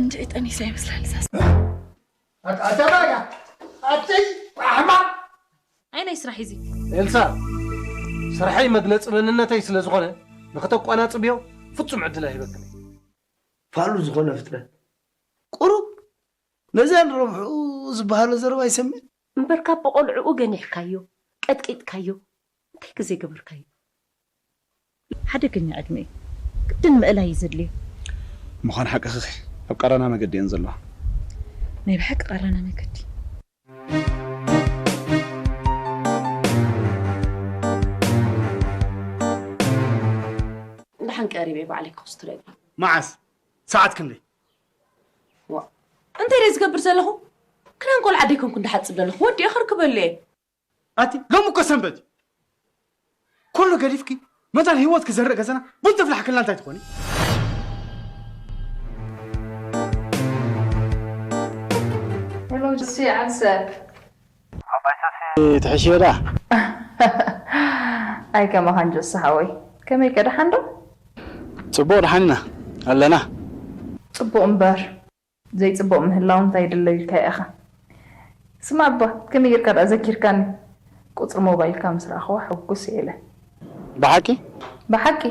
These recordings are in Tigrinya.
እንድዒ ጠኒሳ ይመስላል እዛ። ኣተባያ ኣተይ ኣሕማ ኣይ ናይ ስራሕ እዚ ኤልሳ፣ ስርሐይ መግለፂ መንነተይ ስለ ዝኾነ ንክተቋናፅብዮ ፍፁም ዕድል ኣይህበክን። ፋሉ ዝኾነ ፍጥረት ቁሩብ ነዛ ንረብሕኡ ዝበሃሎ ዘረባ ይሰምዕ። እምበር ካብ ብቆልዕኡ ገኒሕካዮ ቀጥቂጥካዮ እንታይ ግዜ ገበርካዮ። ሓደገኛ ዕድመ እዩ። ግድን ምእላይ እዩ ዘድልዮ። ምዃን ሓቅኺ ኣብ ቃራና መገዲ እየን ዘለዋ። ናይ ብሓቂ ቃራና መገዲ። ደሓን ቀሪበ ባዕለይ ክኹስትሮ ይብላ። መዓስ? ሰዓት ክንደይ? እንታይ ደይ ዝገብር ዘለኹ? ክዳን ቆልዓ ደይኮንኩ እንዳሓፅብ ዘለኹ ወዲአ ክርክበሉ እየ። ኣቲ ሎሚ እኮ ሰንበት እዩ። ኩሉ ገዲፍኪ መታን ህይወት ክዘርእ ገዛና ቡን ተፍላሕክልና እንታይ ትኾኒ? ሄሎ ጆሲ ዓሰብ ትሕሽዮ ዳ ኣይ ከማኻን ጆሲ ሓወይ ከመይ ከ ደሓን ዶ? ጽቡቕ ደሓን ኢና ኣለና። ጽቡቕ እምበር ዘይጽቡቕ ምህላው እንታይ ይድለ ኢልካ ኢኻ? ስማዕ እባ ከመይ ጌርካ ደኣ ዘኪርካኒ? ቁጽሪ ሞባይልካ ምስ ረኣኽዋ ሕጉስ እየ ኢለ። ብሓቂ? ብሓቂ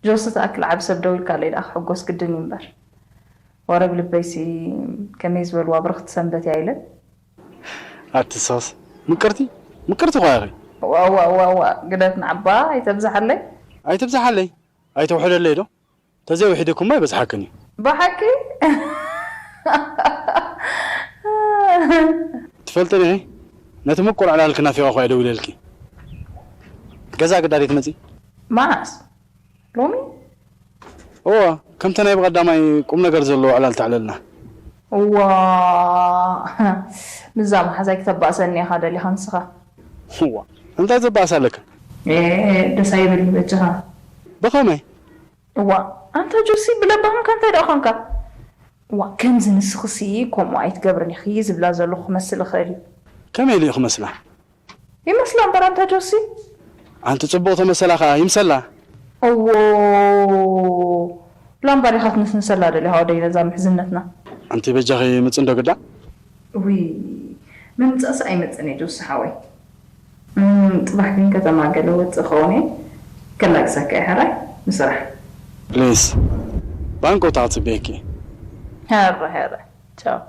ጆሲ ትኣክል ዓቢ ሰብ ደዊልካለይ ደኣ ክሕጎስ ግድን እዩ እምበር። ወረ ብልበይሲ ከመይ ዝበልዋ ብርኽቲ ሰንበት እያ ኢለ። ኣቲ ሶስ ምቅርቲ ምቅርቲ እኳ ኢኺ። ዋዋዋዋ ግደፍ ንዓባ ኣይተብዝሓለይ። ኣይትብዝሓለይ ኣይተውሕደለይ ዶ? ተዘይውሒድኩማ ይበዝሓክን እዩ። ብሓቂ ትፈልጥኒ ኢኺ ነቲ ምቁር ዕላልኪ ናፊቐ እኳ እየ ደዊለልኪ። ገዛ ግዳ ደይትመጺ? መዓስ? ሎሚ? እወ ከምቲ ናይ ብቐዳማይ ቁምነገር ዘለዎ ዕላል ተዕልልና። እዋእ ምስዛ መሓዛይ ክተባእሰኒ ኢኻ ደሊኻ ንስኻ። እዋእ እንታይ ዘባእስ ኣለካ? ኤእ ደስ ኣይብል በጃኻ። ብኸመይ? እዋእ ኣንታ ጆሲ ብለባምካ እንታይ ደኣ ኾንካ? እዋእ ከምዚ ንስኽሲ ከምኡ ኣይትገብርን ኢኺ ዝብላ ዘለኹ ክመስል ይኽእል እዩ። ከመይ ኢሉ እዩ ክመስላ? ይመስላ እምበር ኣንታ ጆሲ። ኣንቲ ጽቡቕ ተመሰላ ኸኣ ይምሰላ። እዎ ላምባዲኻ ትንስንሰላ ደሊኻ ወደይ ነዛ ምሕዝነትና። ኣንቲ በጃኺ ምጽ እንዶ ግዳ። ውይ ምምጻእስ ኣይመጽእን እየ ጆሲ ሓወይ። እም፣ ጽባሕ ግን ከተማ ገለ ወጽእ ኸውን እየ ከላግሰካ እየ ሕራይ ንስራሕ። ፕሊስ ብሃንቀውታ ክጽበየኪ እየ። ሕራይ ሕራይ ቻው።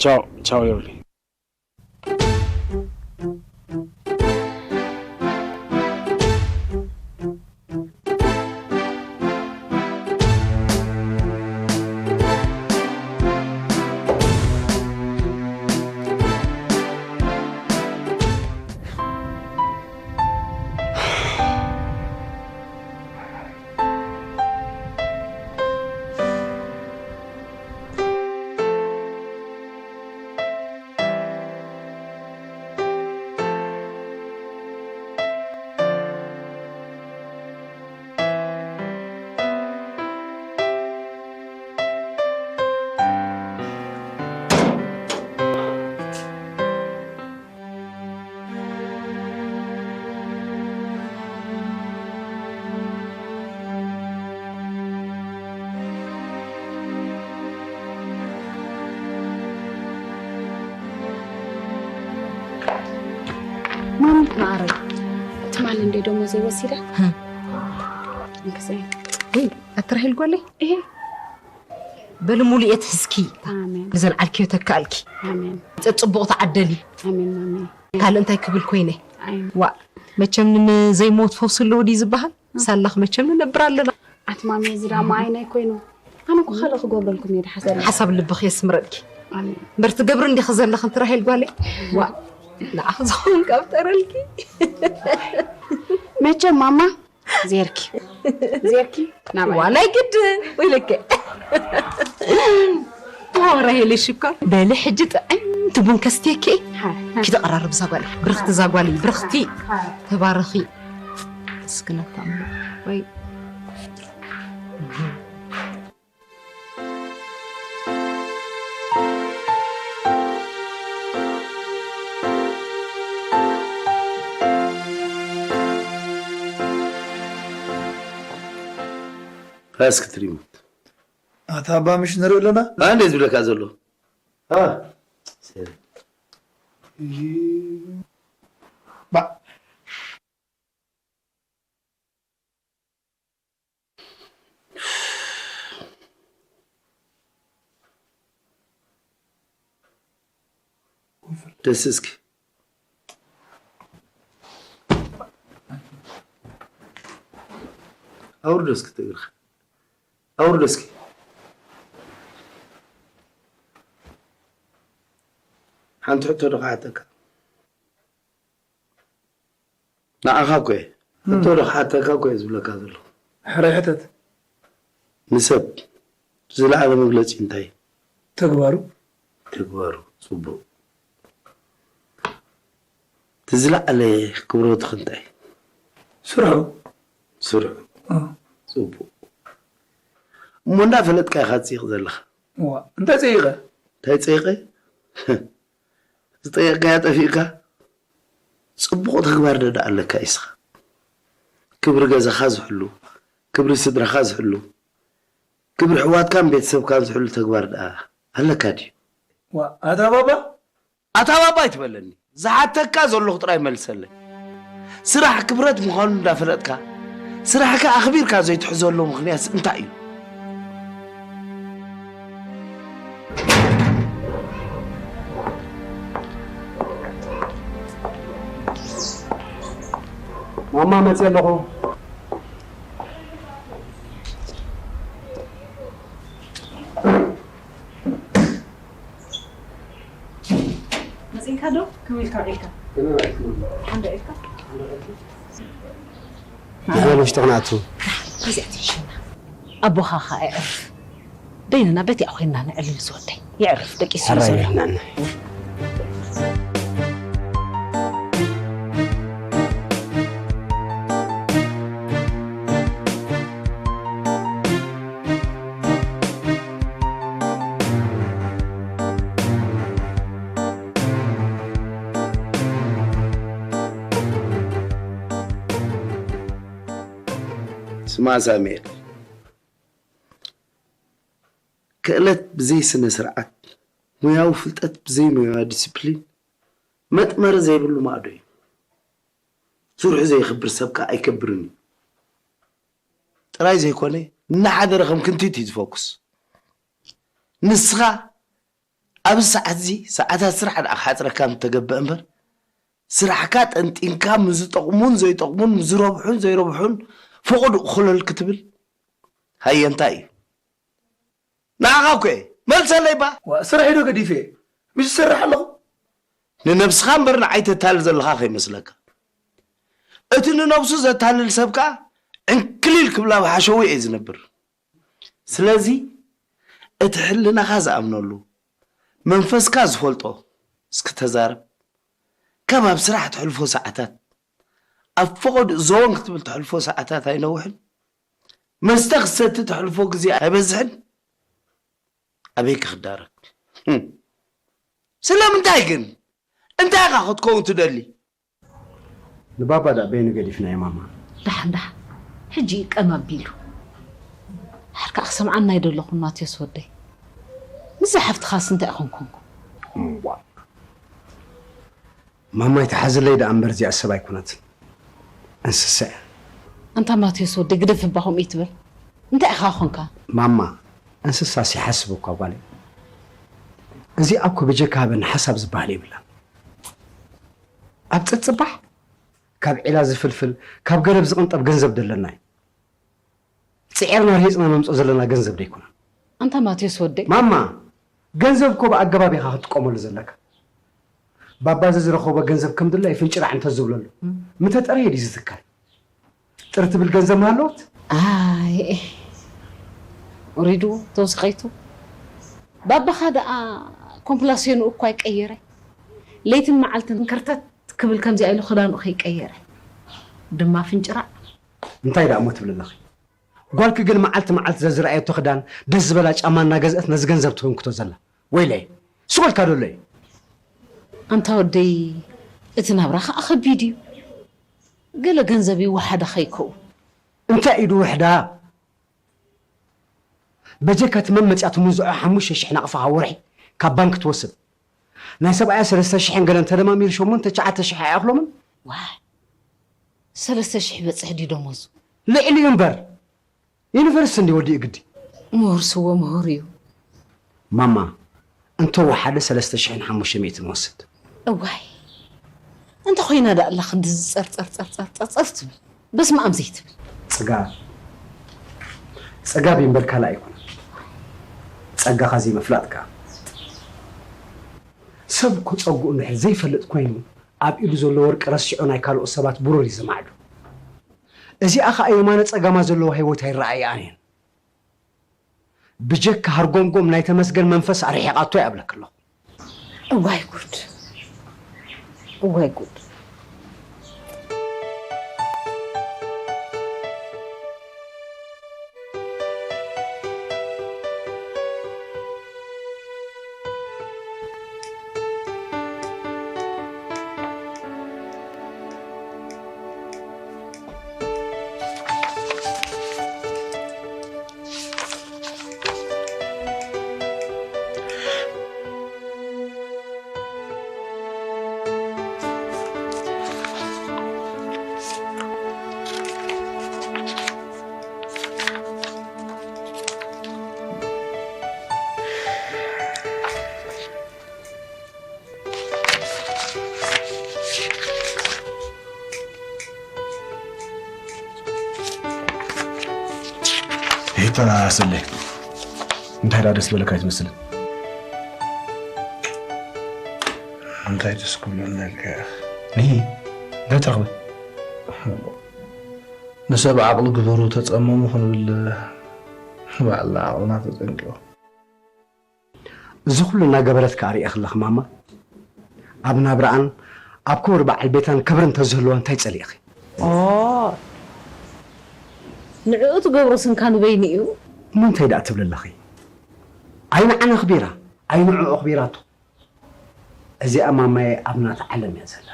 ቻው ቻው ዮርዲ። ማሚት መዓረይ ትማሊ እንደ ደሞዘይ ወሲዳ እንክሰይ ውይ ኣትራሂል ጓለይ እሄ በሊ ሙሉኤት ህዝኪ ኣሜን ብዘልዓልክዮ ተካኣልኪ ኣሜን ጽቡቕ ተዓደሊ ኣሜን ማሚ ካልእ እንታይ ክብል ኮይነ ዋእ መቸም ንዘይሞት ፈውሲ ኣለዎ ድዩ ዝበሃል ሳላኽ መቸም ንነብር ኣለና ኣቲ ማሚ እዚ ዳ መዓይናይ ኮይኑ ኣነ እኮ ካልእ ክገብረልኩም እየ ድሓሰብ ሓሳብ ልብኺ የስምረልኪ ኣሜን እምበር ትገብሪ እንዲኺ ዘለኺ እንተ ራሄል ጓለይ ዋእ ንዓኺ ዝኸውን ካብ ጠረልኪ መቸም ማማ ዜርኪ ዜርኪ ናባይ ዋላይ ግድ ወይለከ ወረ ሄለ ሽኮር በሊ ሕጂ ጥዕምቲ ቡን ከስትየኪ እየ። ኪ ተቐራርብ እዛ ጓለይ ብርኽቲ እዛ ጓለይ ብርኽቲ ተባረኺ እስክነካ እሞ ወይ Ask Tribute. ኣታ ኣባ ምሽ ንርኢ ኣለና። ኣንደ ዝብለካ ዘሎ። ኣ። ባ- ደስ እስኪ ኣውርዶ እስኪ ትእግርኻ ኣውርዶ እስኪ። ሓንቲ ሕቶ ዶ ክሓተካ? ንዓኻ እኮ እየ። ሕቶ ዶ ክሓተካ እኮ እየ ዝብለካ ዘለኹ። ሕራይ ሕተት። ንሰብ ዝለዓለ መግለጺ እንታይ እዩ? ተግባሩ። ተግባሩ። ጽቡቕ። እቲ ዝለዓለ ክብረትኺ እንታይ እዩ? ስርሑ። ስርሑ። እ። ጽቡቕ። እሞ እንዳፈለጥካ ኢኻ ትጽይቕ ዘለኻ። እዋ፣ እንታይ ጸይቐ? እንታይ ጸይቐ? ዝጠየቕካዮ ጠፊእካ? ጽቡቕ ተግባር ዶ ደኣ ኣለካ ኢስኻ? ክብሪ ገዛኻ ዝሕሉ፣ ክብሪ ስድራኻ ዝሕሉ፣ ክብሪ ኣሕዋትካን ቤተሰብካን ዝሕሉ ተግባር ደኣ ኣለካ ድዩ? ዋ፣ ኣታ ባባ? ኣታ ባባ ኣይትበለኒ። ዝሓተካ ዘለኹ ጥራይ መልሰለይ። ስራሕ ክብረት ምዃኑ እንዳፈለጥካ፣ ስራሕካ ኣኽቢርካ ዘይትሕዘሉ ምኽንያት እንታይ እዩ? ማማ፣ መፅእ ኣለኹ። መፂእካ ዶ? ከመይ ኢልካ ውዒልካ? ሓንዳ ኢልካ? ንሕና ውሽጢ ክንኣቱ። እዚኣ ትሕሸና። ኣቦኻ ኸኣ የዕርፍ። በይንና በቲኣ ኮይንና ነዕልል ዝወደይ። የዕርፍ፣ ደቂሱ እዩ ሕራይ ዘሎ። በይንና። ስማ ሳሙኤል፣ ክእለት ብዘይ ስነ ስርዓት፣ ሙያዊ ፍልጠት ብዘይ ሙያዊ ዲስፕሊን፣ መጥመሪ ዘይብሉ ማእዶ እዩ። ስርሑ ዘየኽብር ሰብ ከኣ ኣይከብርን እዩ። ጥራይ ዘይኮነ፣ እናሓደረ ከም ክንቲት እዩ ዝፈኩስ። ንስኻ ኣብዚ ሰዓት እዚ፣ ሰዓታት ስራሕ ደኣ ክሓጽረካ ምተገብአ እምበር፣ ስራሕካ ጠንጢንካ ምስ ዝጠቕሙን ዘይጠቕሙን፣ ምስ ዝረብሑን ዘይረብሑን ፈቐድኡ ኮለል ክትብል፣ ሃየ እንታይ እዩ? ንዓኻ እኮ እየ። መልሰለይ እባ። ዋ፣ ስርሐይ ዶ ገዲፈ? ምሽ ዝሰርሕ ኣለኹ። ንነብስኻ እምበር ንዓይ ተታልል ዘለኻ ከይመስለካ። እቲ ንነብሱ ዘታልል ሰብ ከኣ ዕንክሊል ክብል ኣብ ሓሸውየ እዩ ዝነብር። ስለዚ እቲ ሕልናኻ ዝኣምነሉ፣ መንፈስካ ዝፈልጦ እስኪ ተዛረብ። ካብ ኣብ ስራሕ ተሕልፎ ሰዓታት፣ ኣብ ፈቐድኡ ዘወን ክትብል ተሕልፎ ሰዓታት ኣይነውሕን። መስተ ክትሰቲ ተሕልፎ ግዜ ኣይበዝሕን። ኣበይ ክኽዳረግ? ህም። ስለምንታይ ግን? እንታይ ኢኻ ክትከውን ትደሊ? ንባባ ደኣ በይኑ ገዲፍናዮ ማማ። ደሓን ደሓን። ሕጂ እዩ ቀም ኣቢሉ። ድሓር ከኣ ክሰምዓና ኣይደለኹን ማቴዎስ ወደይ። ምስዛ ሓፍትኻስ እንታይ ኮንኩንኩ? እዋ። ማማ ኣይትሓዝለይ ደኣ እምበር እዚኣ ሰብ ኣይኮነትን። እንስሳ እያ። ኣንታ ማቴዎስ ወደይ ግደፍ እባ ከምኡ ይትበል። እንታይ ኢኻ ኮንካ? ማማ፣ እንስሳስ ይሓስብ እኳ ጓለይ። እዚኣ እኮ ብጀካ ሃበኒ ሓሳብ ዝበሃል የብላን። ኣብ ጥጥ ጽባሕ ካብ ዒላ ዝፍልፍል፣ ካብ ገረብ ዝቕንጠብ ገንዘብ ደለና እዩ። ጽዒርና ርሂጽና ነምጽኦ ዘለና ገንዘብ ዶ ኣይኮነን? ኣንታ ማቴዎስ ወደይ። ማማ፣ ገንዘብ እኮ ብኣገባብ ኢኻ ክትጥቀመሉ ዘለካ። ባባ እዚ ዝረኸቦ ገንዘብ ከም ድላዩ ፍንጭራዕ እንተዝብለሉ፣ እም። ምተጠረየ ድዩ ዝትካል? ጥር ትብል ገንዘብ ምሃለወት? ኣይ፣ ወሪዱ ተወስኸይቱ። ባባኻ ደኣ ኮምፕላሴኑ እኳ ኣይቀየረ። ለይትን መዓልትን ከርተት ክብል ከምዚኣ ኢሉ ክዳኑ ከይቀየረ። ድማ ፍንጭራዕ። እንታይ ደኣ እሞ ትብሊ ኣለኺ? ጓልኪ ግን መዓልቲ መዓልቲ ዘዝረኣየቶ ክዳን፣ ደስ ዝበላ ጫማ እናገዝአት ነዚ ገንዘብ ትህንክቶ ዘላ። ወይለይ፣ ስቕ ኢልካ ዶ ኣሎ እዩ? ኣንታ ወደይ፣ እቲ ናብራ ኸኣ ከቢድ እዩ። ገለ ገንዘብ ይወሓዳ ኸይከውን። እንታይ ኢዱ ውሕዳ? በጀካ ትመን መጽያ ትምንዝዖ ሓሙሽተ ሽሕ ናቕፋ ካብ ወርሒ ካብ ባንክ ትወስድ። ናይ ሰብኣያ ሰለስተ ሽሕን ገለን ተደማሚሩ ሸሞንተ ትሽዓተ ሽሕ ኣይኣኽሎምን? ዋይ፣ ሰለስተ ሽሕ ይበፅሕ ድዩ ደሞዙ? ልዕሊ እዩ እምበር። ዩኒቨርሲቲ እንዲ ወዲኡ ግዲ። ምሁር ስዎ ምሁር እዩ። ማማ፣ እንተ ወሓደ ሰለስተ ሽሕን ሓሙሽተ ሚእትን ወስድ። እዋይ፣ እንተ ኮይና ደኣ ኣላ ክንድዚ ጸርጸር ጸርጸር ጸርጸር ትብል። በስመ ኣብ ዘይትብል። ጽጋብ ጽጋብ ይንበል ካልእ ኣይኮነን። ጸጋኻ ዘይምፍላጥ ከኣ። ሰብ እኮ ጸጉኡ እንድሕር ዘይፈልጥ ኮይኑ ኣብ ኢዱ ዘሎ ወርቂ ረሲዑ ናይ ካልኦት ሰባት ብሩር እዩ ዝማዕዱ። እዚኣ ኸኣ የማነ ጸጋማ ዘለዋ ህይወት ኣይረኣይኣን እየን። ብጀካ ሃርጎምጎም ናይ ተመስገን መንፈስ ኣርሒቓቶ እያ እብለኪ ኣለኹ። እዋይ ጉድ እዋይ ጉድ። ሄታ ሰሌ እንታይ ዳ ደስ በለካ ኣይትመስልን። እንታይ ደስ ክብለና ኢልካ ኢኻ? ንሂ እንታይ ትረኽበ? ንሰብ ዓቕሊ ግበሩ ተጸመሙ ክንብል ባዕልና ዓቕልና ተጠንቂቑ። እዚ ኩሉ እናገበረት ከኣ ርእየ ከለኺ ማማ ኣብ ናብርኣን ኣብ ክቡር በዓል ቤታን ክብሪ እንተዝህልዋ እንታይ ጸሊእኺ? ኦ ንዕኡ ትገብሮ ስንካ ንበይኑ እዩ። እሞ እንታይ ደኣ ትብሊ ኣለኺ? ኣይ ንዓና ኣኽቢራ ኣይ ንዕኡ ኣኽቢራቶ። እዚኣ ማማየ ኣብ ናታ ዓለም እያ ዘላ።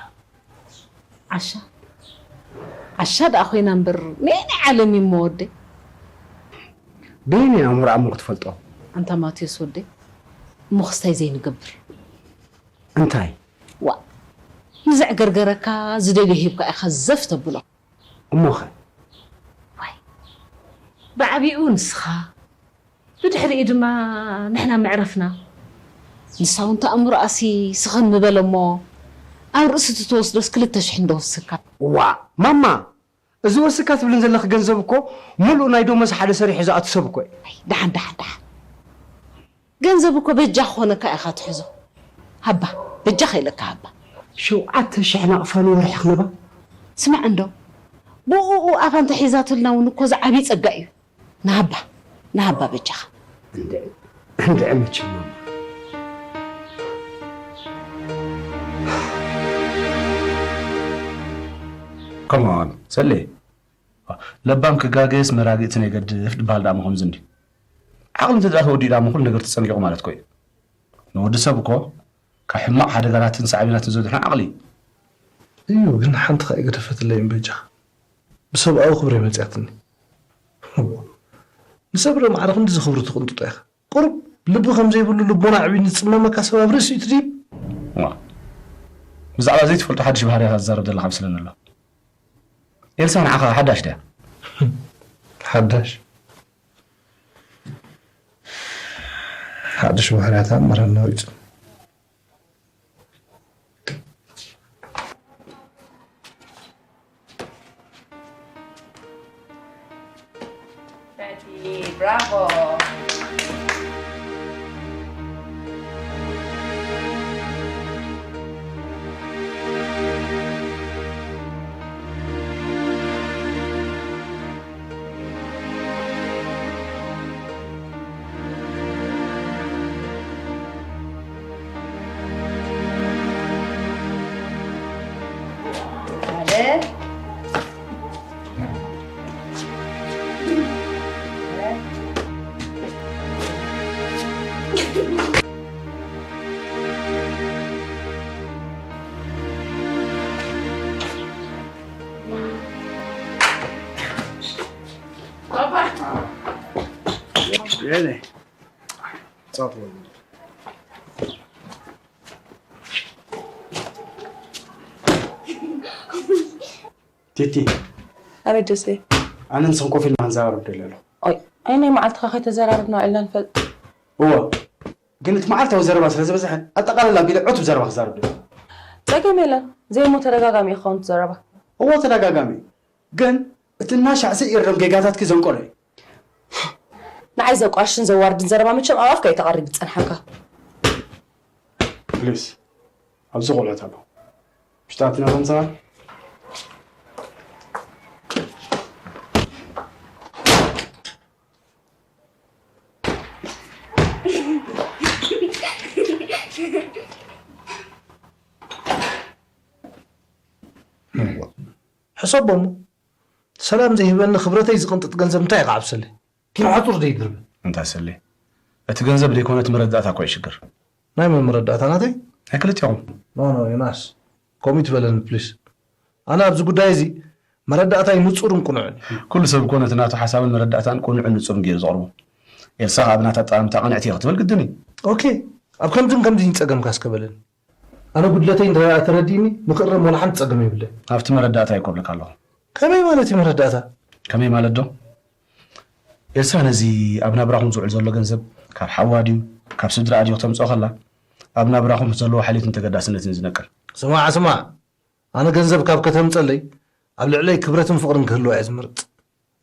ዓሻ ዓሻ ደኣ ኮይና እምበር ነየናይ ዓለም እዩ እሞ ወደይ? በየናይ ኣእምሮኣ እሞ ክትፈልጦ? ኣንታ ማቴዎስ ወደይ እሞ ክስታይ ዘይንገብር? እንታይ? ዋእ ንዘዕገርገረካ ዝደልዮ ሂብካ ኢኻ ዘፍ ተብሎ። እሞኸ? ዋይ ብዓቢኡ ንስኻ ብድሕሪኡ ድማ ንሕና መዕረፍና። ንሳ እውን ተኣምሮኣሲ ስኽን ምበለ እሞ ኣብ ርእሲ እቲ ትወስዶስ ክልተ ሽሕ እንዶ ወስካ። ዋእ ማማ እዚ ወስካ ትብልን ዘለኺ ገንዘብ እኮ ሙሉእ ናይ ደሞዝ ሓደ ሰሪሑ ዝኣቱ ሰብ እኮ እዩ። ኣይ ደሓን ደሓን ደሓን ገንዘብ እኮ በጃ ክኾነካ ኢኻ ትሕዞ። ሃባ በጃኻ ኢለካ ሃባ። ሸውዓተ ሽሕ ናቕፋ ንወርሒ ክነባ። ስማዕ እንዶ ብኡኡ ኣፋ እንተሒዛትልና እውን እኮ ዝዓብይ ጸጋ እዩ። ንሃባ ንሃባ በጃኻ። እንድዒ እንድዒ መቸም ማማ። Come on ሰሌ። ለባም ክጋገየስ መራግእቲ ነይገድፍ ድበሃል ደኣ ምኸምዚ እንድዩ። ዓቕሊ እንተ ደኣ ተወዲኡ ደኣ ምኹሉ ነገር ተጸንቂቑ ማለት እኮ እዩ። ንወዲ ሰብ እኮ ካብ ሕማቕ ሓደጋታትን ሳዕቤናትን ዘድሕን ዓቕሊ እዩ። እዩ ግን ሓንቲ ከኣ ይገደፈትለይ እምበጃ ብሰብኣዊ ክብረይ መጽያትኒ። ንሰብ ዶ ማዕረ ክንድዚ ክብሪ ትቕንጥጦ ኢኻ? ቁሩብ ልቢ ከም ዘይብሉ ልቦና ኣዕብዩ ንዝጽመመካ ሰብ ኣብ ርእሲኡ ትድይብ። ዋ ብዛዕባ ዘይትፈልጦ ሓድሽ ባህርያታት ትዛረብ ዘለኻ መስለኒ ኣሎ። ኤልሳ ንዓኻ ሓዳሽ ድያ? ሓዳሽ ሓድሽ ባህርያታ መረና ወይጹ። Betty, bravo! በለ። ጻት ወሉ። ቲቲ፣ ኣቤት ጆሴ። ኣነን ንስን ኮፍ ኢልና ክንዘራረብ ደሊ ኣለኹ። ኦይ፣ ኣይ፣ ናይ መዓልትኻ ከይተዘራረብና ውዒልና ንፈልጥ። እወ፣ ግን እቲ መዓልታዊ ዘረባ ስለ ዝበዝሐ፣ ኣጠቓልላ ኣቢለ ዕቱብ ዘረባ ክዛረብ ደሊ። ጸገም የለን። ዘይሞ ተደጋጋሚ እዩ ክኸውን እቲ ዘረባ። እወ፣ ተደጋጋሚ። ግን እቲ እናሻዕ ዘይእረም ጌጋታትኪ ዘንቀሎ እዩ። ንዓይ ዘቋሽን ዘዋርድን ዘረባ መቸም ኣብ ኣፍካ እዩ ተቐሪቡ ዝጸንሓካ። ፕሊስ፣ ኣብዚ ቆልዑት ኣለዉ። ውሽጢ ኣትና ከምጽኣ። ሕሰቦ እሞ፣ ሰላም ዘይህበኒ ክብረተይ ዝቕንጥጥ ገንዘብ እንታይ ክዓብሰለይ? ኪም ሓጹር ዘይድርበ። እንታይ ሰለይ? እቲ ገንዘብ ዘይኮነ እቲ መረዳእታ እኮ እዩ ሽግር። ናይ መን መረዳእታ? ናተይ? ናይ ክልቲኦም። ኖ፣ ኖ፣ ዮናስ፣ ከምኡ ይትበለኒ ፕሊስ። ኣነ ኣብዚ ጉዳይ እዚ መረዳእታይ ንጹርን ቅኑዕን እዩ። ኩሉ ሰብ እኮ ነቲ ናቱ ሓሳብን መረዳእታን ቅኑዕን ንጹርን ገይሩ ዘቕርቦ። ኤልሳ ከኣ ብናታ ኣጠማምታ ቅንዕቲ እየ ክትብል ግድን እዩ። ኦኬ፣ ኣብ ከምዝን ከምዝን ጸገምካ እስከ በለኒ። ኣነ ጉድለተይ እንተ ተረዲእኒ ንክእረም ዋላ ሓንቲ ጸገም የብለይ። ኣብቲ መረዳእታ እኮ እብለካ ኣለኹ። ከመይ ማለት እዩ መረዳእታ? ከመይ ማለት ዶ? ኤልሳ ነዚ ኣብ ናብራኹም ዝውዕል ዘሎ ገንዘብ ካብ ሓዋ ድዩ ካብ ስድራኣ ድዩ ክተምጽኦ ከላ ኣብ ናብራኹም ዘለዎ ሓልዮትን ተገዳስነትን እዩ ዝነቅል። ስማዕ ስማዕ፣ ኣነ ገንዘብ ካብ ከተምጸለይ ኣብ ልዕለይ ክብረትን ፍቕርን ክህልዋ እየ ዝመርጽ።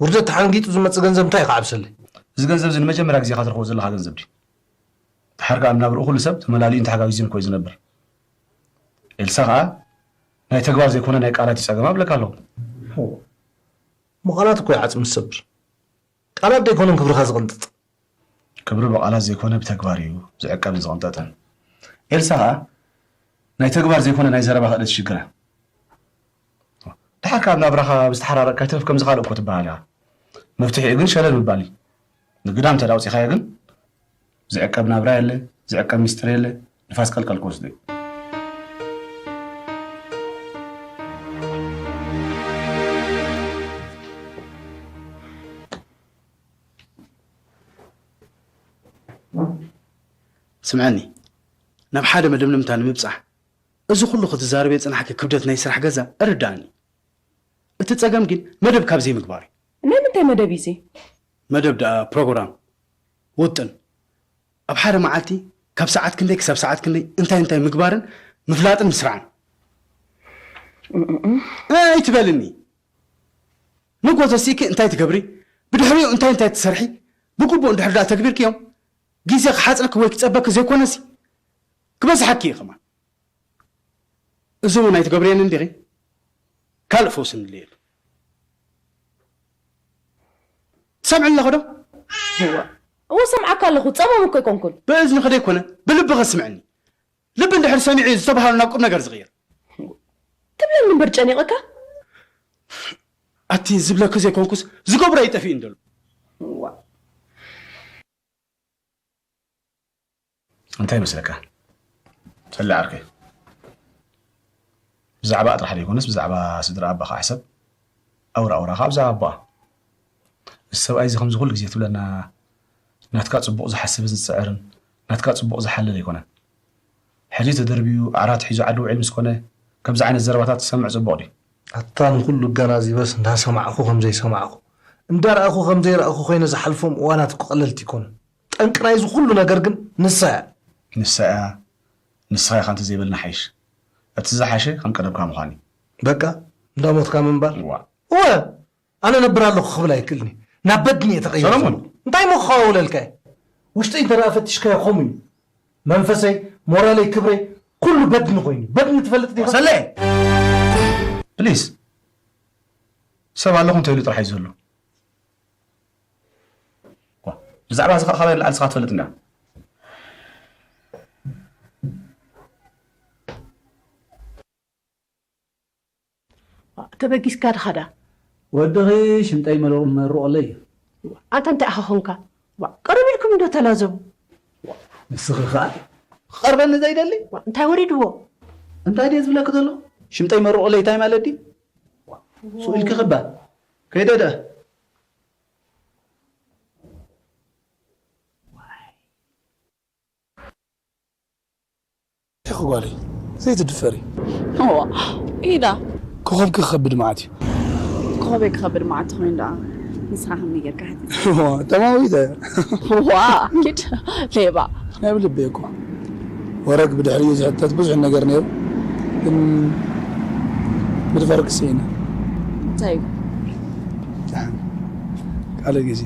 ውርደት ተሓንጊጡ ዝመጽእ ገንዘብ እንታይ እዩ ክዓብሰለይ? እዚ ገንዘብ እዚ ንመጀመርያ ግዜ ኢኻ ትረኽቦ ዘለኻ ገንዘብ ድዩ? ድሓር ከኣ ኣብ ናብርኡ ኩሉ ሰብ ተመላሊኡን ተሓጋጊዙን እኮ እዩ ዝነብር። ኤልሳ ከኣ ናይ ተግባር ዘይኮነ ናይ ቃላት እዩ ጸገማ እብለካ ኣለኹ። እሞ ቃላት እኮ እዩ ዓጽሚ ዝሰብር። ቃላት ዶ ኣይኮነን ክብርኻ ዝቕንጥጥ? ክብሪ ብቓላት ዘይኮነ ብተግባር እዩ ዝዕቀብን ዝቕንጠጥን። ኤልሳ ከኣ ናይ ተግባር ዘይኮነ ናይ ዘረባ ክእለት ሽግራ። ድሓር ካብ ናብራኻ ብዝተሓራረቅካ ይትረፍ ከምዚ ካልእ እኮ ትበሃል ኢኻ። መፍትሒኡ ግን ሸለል ምባል እዩ። ንግዳም እንተ ኣውጺኻዮ ግን ዝዕቀብ ናብራ የለ፣ ዝዕቀብ ሚስጥር የለ፣ ንፋስ ቀልቀል ክወስዶ እዩ። ስምዐኒ፣ ናብ ሓደ መደምደምታ ንምብጻሕ፣ እዚ ኩሉ ክትዛረብ የጽናሕኪ ክብደት ናይ ስራሕ ገዛ እርዳእኒ። እቲ ጸገም ግን መደብ ካብ ዘይምግባር እዩ። ናይ ምንታይ መደብ እዩ እዚ? መደብ ደኣ ፕሮግራም፣ ውጥን። ኣብ ሓደ መዓልቲ ካብ ሰዓት ክንደይ ክሳብ ሰዓት ክንደይ እንታይ እንታይ ምግባርን ምፍላጥን ምስራዕን። እም፣ እም፣ እም። እ፣ ኣይትበልኒ። ንጎ ተሲእኪ እንታይ ትገብሪ? ብድሕሪኡ እንታይ እንታይ ትሰርሒ? ብግቡእ እንድሕር ደኣ ተግቢርክዮም፣ ግዜ ክሓጽረኪ ወይ ክጸበኪ ዘይኮነሲ፣ ክበዝሓኪ እዩ ከማን። እዚ እውን ኣይትገብርየን እንዲኺ? ካልእ ፈውሲ ንድልየሉ። ትሰምዕኒ ኣለኺ ዶ? እወ፣ እወ፣ ሰምዓካ ኣለኹ። ጸማም እኮ ኣይኮንኩን። ብእዝንኺ ደይኮነ፣ ብልብኺ ስምዕኒ። ልቢ እንድሕር ሰሚዑ እዩ ዝተባህሎ ናብ ቁም ነገር ዝቕይር። ትብለኒ እምበር ጨኒቕካ? ኣቲ ዝብለኪ ዘይኮንኩስ ዝገብሮ እዩ ጠፊኡኒ ዘሎ። እዋ። እንታይ ይመስለካ? ጸሊ ዓርከይ፣ ብዛዕባ ጥራሕ ዘይኮነስ ብዛዕባ ስድራ ኣባኻ ሕሰብ። ኣውራ ኣውራ ካብ ብዛዕባ ኣቦኣ። እዚ ሰብኣይ እዚ ከምዚ ኩሉ ግዜ ትብለና፣ ናትካ ጽቡቕ ዝሓስብን ዝጽዕርን፣ ናትካ ጽቡቕ ዝሓልል ኣይኮነን። ሕጂ ተደርብዩ ኣራት ሒዙ ዓዲ ውዒል ምስ ኮነ፣ ከምዚ ዓይነት ዘረባታት ትሰምዕ ጽቡቕ ድዩ? ኣታ ንኹሉ ኣገናዚበስ እንዳሰማዕኹ ከም ዘይሰማዕኹ፣ እንዳረኣኹ ከም ዘይረኣኹ ኮይነ ዝሓልፎም እዋናት እኮ ቀለልቲ ኣይኮኑን። ጠንቂ ናይዚ ኩሉ ነገር ግን ንሳ እያ። ንሳ እያ፣ ንስኻ ኢኻ እንተዘይበልና ሓይሽ። እቲ ዝሓሸ ከም ቀደምካ ምዃን እዩ። በቃ፣ እንዳሞትካ ምንባር። እዋ። እወ፣ ኣነ ነብር ኣለኹ ክብል ኣይክእልኒ። ናብ በድኒ እየ ተቐይረ ሰለሞን። ዘለኹ። እንታይ እሞ ክኸዋውለልካ እየ? ውሽጠይ እንተ ደኣ ፈቲሽካዮ ከምኡ እዩ። መንፈሰይ፣ ሞራለይ፣ ክብረይ፣ ኩሉ በድኒ ኮይኑ። በድኒ ትፈልጥ ዲኻ? ሰለ! ፕሊስ። ሰብ ኣለኹ እንተኢሉ ጥራሕ እዩ ዘሎ። ዋ፣ ብዛዕባ እዚ ኸ ካባይ ንላዕሊ ንስኻ ትፈልጥ እንዲኻ። ተበጊስካ ድኻ ዳ? ወድኺ ሽምጠይ መለቑ መርቑለይ እዩ። ኣንታ እንታይ ኢኻ ኾንካ? ዋ፣ ቀረብ ኢልኩም እንዶ ተላዘቡ። ንስኺ ኸኣ ክቐርበኒ ዘይደሊ? ዋ፣ እንታይ ወሪድዎ? እንታይ ድየ ዝብለኪ ዘለኹ? ሽምጠይ መርቑለይ እንታይ ማለት ድዩ? ሱቕ ኢልኪ ክባ። ከይደ ደኣ። ኢኺ ጓለይ፣ ዘይትድፈሪ። እዋ፣ ኢዳ። ኮኸብኪ ክኸብድ መዓት እዩ። ኮኸበይ ክኸብድ መዓት ኮይኑ ደኣ ንስኻ ከመይ ጌርካ ሓቲት? እዋ፣ ተማዊተ። እዋ፣ ኪድ ሌባ። ናይ ብልበይ እኮ። ወረግ ብድሕሪኡ ዝሕተት ብዙሕ ነገር ነይሩ፣ ግን ምድፋር ክስኢነ። እንታይ እዩ? ደሓን። ካልእ ግዜ።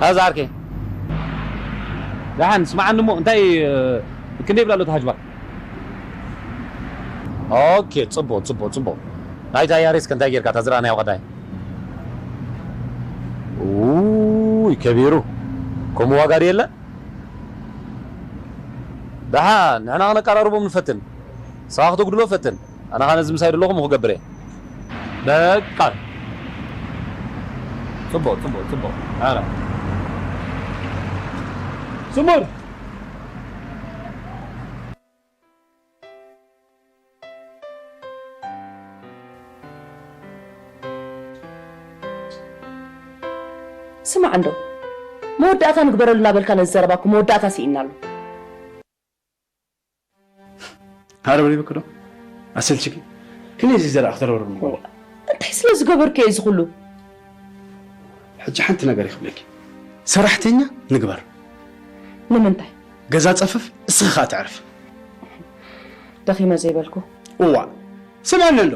ኣዛ ዓርከይ፣ ደሓን ስምዓኒ እሞ፣ እንታይ፣ እ፣ ክንደይ ይብል ኣሎ እቲ ሃጅባር? ኦኬ፣ ጽቡቕ፣ ጽቡቕ፣ ጽቡቕ። ናይታ ያሬስ ከ እንታይ ጌርካ? እታ ዝረኣናዮ ቀዳይ። ኡይ፣ ከቢሩ። ከምኡ ዋጋ ድየለ? ደሓን፣ ንሕና ከነቀራርቦም ንፈትን። ንስኻ ክተጉድሎ ፈትን። ኣነ ኸኣ ነዚ ምሳይ ዘለኹም ክገብር እየ። በቃ። ጽቡቕ፣ ጽቡቕ፣ ጽቡቕ። ኣረ። ስሙር። ስማዕ እንዶ፣ መወዳእታ ንግበረሉ እናበልካ ነዚ ዘረባኩ መወዳእታ ስኢንናሉ። ኣረ በሊ በክዶ ኣሰልችኪ። ክንደይ እዚ ዘረኣ ክተረብርብ ምኾነ? እንታይ ስለ ዝገበርኩ እየ እዚ ኩሉ? ሕጂ ሓንቲ ነገር ይኽብለኪ። ሰራሕተኛ ንግበር። ንምንታይ? ገዛ ጸፍፍ፣ እስኺ ኸኣ ትዕርፍ። ደኺመ ዘይበልኩ። እዋ፣ ስምዕኒ እንዶ።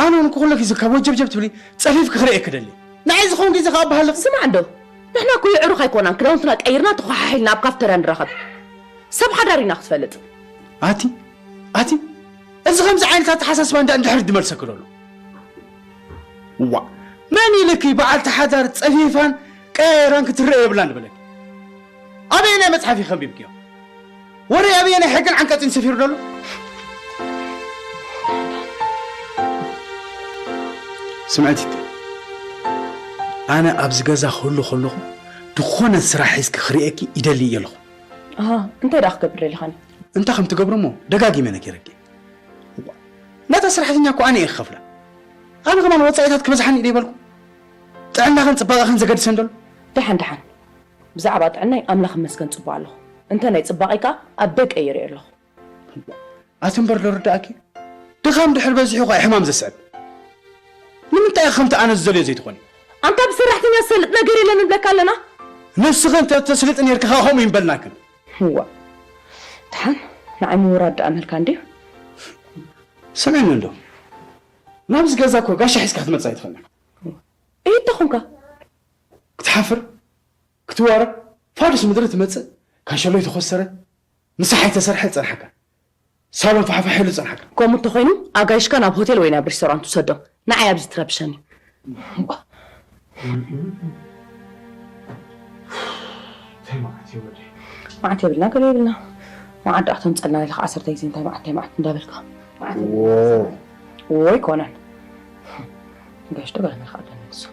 ኣነ እውን ኩለኪ እዚ ካብ ወጀብጀብ ትብሊ ጸፊፍኪ ክርእየኪ ደሊ። ንዓይ ዝኸውን ግዜ ከኣ በሃልኺ። ስማዕ እንዶ፣ ንሕና እኮ የዕሩኽ ኣይኮናን፣ ክዳውንትና ቀይርና ተኾሓሒልና ኣብ ካፍተርያ ንራኸብ። ሰብ ሓዳር ኢና ክትፈልጥ። ኣቲ፣ ኣቲ፣ እዚ ከምዚ ዓይነት ኣተሓሳስባ እንዳ እንድሕር ድመልሰኪ ደሎ። እዋ፣ መን ኢልኪ በዓልቲ ሓዳር ጸፊፋን ቀያይራን ክትረአ የብላን ዝበለኪ? ኣበየናይ መጽሓፍ ኢኺ ከንቢብክዮ? ወረ ኣበየናይ ሕግን ዓንቀጽን ሰፊሩ ደሎ? ስምዒ ቲቲ፣ ኣነ ኣብዚ ገዛ ክህሉ ከለኹ ድኾነ ስራሕ ሒዝኪ ክርእየኪ ይደሊ እየ ኣለኹ። ኣሃ፣ እንታይ ደኣ ክገብር ደሊኻኒ? እንታይ ከም ትገብሪ እሞ ደጋጊመ ነጊረኪ። እዋ፣ ነታ ሰራሕተኛ እኮ ኣነ እየ ክኸፍላ። ኣነ ከማን ወጻኢታት ክበዝሓኒ ዶ ይበልኩ? ጥዕናኽን ጽባቐኽን ዘገድሰን ደሎ? ደሓን፣ ደሓን። ብዛዕባ ጥዕናይ ኣምላኽ ይመስገን ጽቡቕ ኣለኹ። እንተ ናይ ጽባቐይ ከኣ ኣብ ደቀይ ይርኢ ኣለኹ። ኣቲ እምበር ዶ ርዳእኪ? ድኻም ድሕር በዚሑ እኳ እዩ ሕማም ዘስዕብ። ንምንታይ ኢኺ ከምቲ ኣነ ዝደልዮ ዘይትኾኒ? ኣንታ ብሰራሕተኛ ዝሰልጥ ነገር የለን ንብለካ ኣለና። ንስኺ እንተ ተስልጢ ነይርኪ ከኣ ከምኡ ይምበልናክን። እዋ። ደሓን ንዓይ ምውራድ ደኣ መልካ እንድዩ። ስምዕኒ እንዶ። ናብዚ ገዛ እኮ ጋሻ ሒዝካ ክትመጽእ ኣይትኽእልን። እይ እንተ ኾንካ? ክትሓፍር፣ ክትዋረድ፣ ፋዱስ ምድሪ ትመጽእ፣ ካንሸሎ ይተኾሰረ፣ ምሳሕ ኣይተሰርሐ ዝጸንሓካ። ሳሎን ፋሕፋሕ ኢሉ ዝጸንሓካ። ከምኡ እንተኾይኑ፣ ኣጋይሽካ ናብ ሆቴል ወይ ናብ ሪስቶራንት ውሰዶም። ንዓይ ኣብዚ ትረብሸኒ። እንታይ መዓት እዩ ወደይ? መዓት የብልና፣ ገለ የብልና። መዓት ደኣ ክተምጸልና ኢልካ ዓሰርተ ግዜ እንታይ መዓት፣ እንታይ መዓት እንዳበልካ። መዓት የብልና። ዎ። ዎ ኣይኮነን። ጋሽ ዶ ገለ መልክዕ ኣለኒ ንሱ።